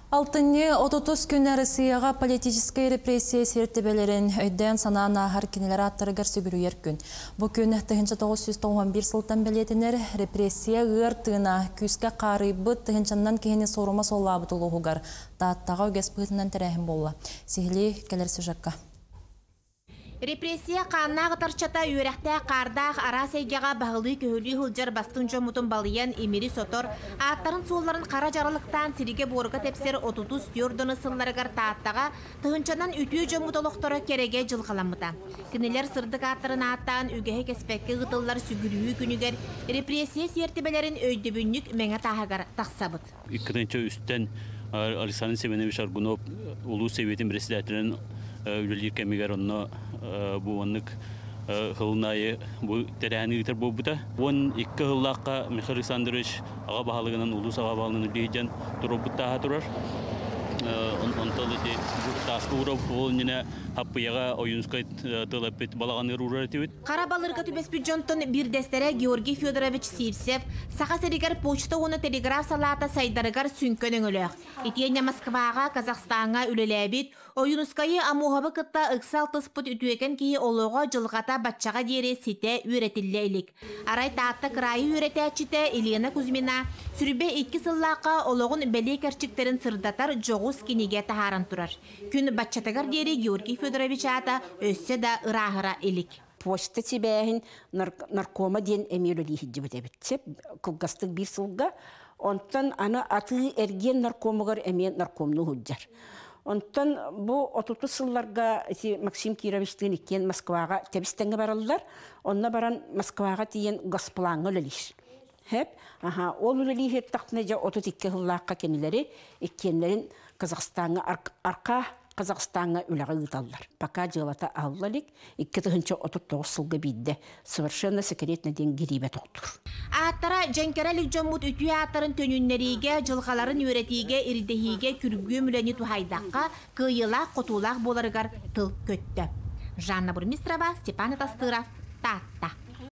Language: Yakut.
Алтынньы 30 күн Россияҕа политическай репрессия сиэртибэлэрин өйдөөн санаан ааһар, кинилэр ааттарыгар сүгүрүйэр күн. Бу күн 1991 сылтан бэлиэтэнэр. Репрессия ыар тыына күүскэ хаарыйбыт, тыһыынчаннан киһини суорума суоллаабыт улууһугар Тааттаҕа үгэс быһыытынан тэрээһин буолла. Сиһилии кэлэр сюжекка. Репрессия хааннаах ытарчата үөрэхтээх хаардаах араас эйгэҕэ баһылыы-көһүлүү сылдьар бастыҥ дьоммутун балыйан имири сотор, ааттарын-суолларын хара дьаралыктаан сиригэ-буорга тэпсэр отутус түөрт сылларыгар Тааттаҕа тыһыынчанан үтүө дьоммут олохторо кэрэгэ дьылҕаламмыта. Кинилэр сырдык ааттарын ааттаан үгэһи кэспэккэ ыытыллар сүгүрүйүү күнүгэр репрессия сиэртибэлэрин өйдөбүнньүк мэҥэ тааһыгар тахсабыт. 2-үстэн Александр Семенович Аргунов улуус сэбиэтин председателин үлэлиир кэмигэр онно бу оннук сылын аайы бу тэрээһини ыытар буолбута. 12 сыллаахха Михаил Александрович аҕа баһылыгынан, улуус аҕа баһылыгынан үлэлиир туруорбут турар. Онтон ити тааска уурап ол иннинэ Хаппыйаҕа Ойуунскай тыл эппит балаҕаныгар уурар этибит. Хара балырга түбэспит дьонтон биирдэстэрэ Георгий Федорович Сивцев Саха сиригэр почта уонна телеграф салаата сайдарыгар сүҥкэн өҥөлөөх. Итиэннэ Москваҕа, Казахстаҥҥа үлэлээбит, Ойуунускайы Амуоһабы кытта ыкса алтыспыт үтүөкэн киһи олоҕо дьылҕата баччаҕа диэри ситэ үөрэтиллэ илик. Арай Таатта кыраайы үөрэтээччитэ Елена Кузьмина 22 сыллаахха олоҕун бэлиэ кэрчиктэрин сырдатар дьоҕус кинигэ таһааран турар. Күн баччатыгар диэри Георгий Федорович аата өссө да ырааһыра илик. Почта сибээһин наркома диэн эмиэ үлэлии эбит. Кылгастык биир сылга. Онтон аны атыы эргиэн наркомугар эмиэ наркомну сылдьар. Онтон бу 30 сылларга Максим Кировичтыын иккиэн Москваҕа тэбистэнгэ бараллар. Онно баран Москваҕа тиийэн Госплаҥҥа үлэлиир. Хеп, аха, ол үлэлиир тахтына дьэ 32 сыллаахха кинилэри иккиэннэрин Казахстаҥҥа, арка Казахстаҥҥа үлэҕэ ыыталлар. Пока дьыалата аһылла илик, 2039 сылга биирдэ совершенно секретно диэн гириибэ тохтуур. Ааттара дьэҥкэрэ дьоммут үтүө ааттарын төнүннэриигэ, дьылҕаларын үөрэтиигэ, ирдэһиигэ күргүөм үлэни туһайдахха, кыайыылаах хотуулаах буоларыгар тыл көттө. Жанна Бурмистрова, Степан Атастыров, Таатта.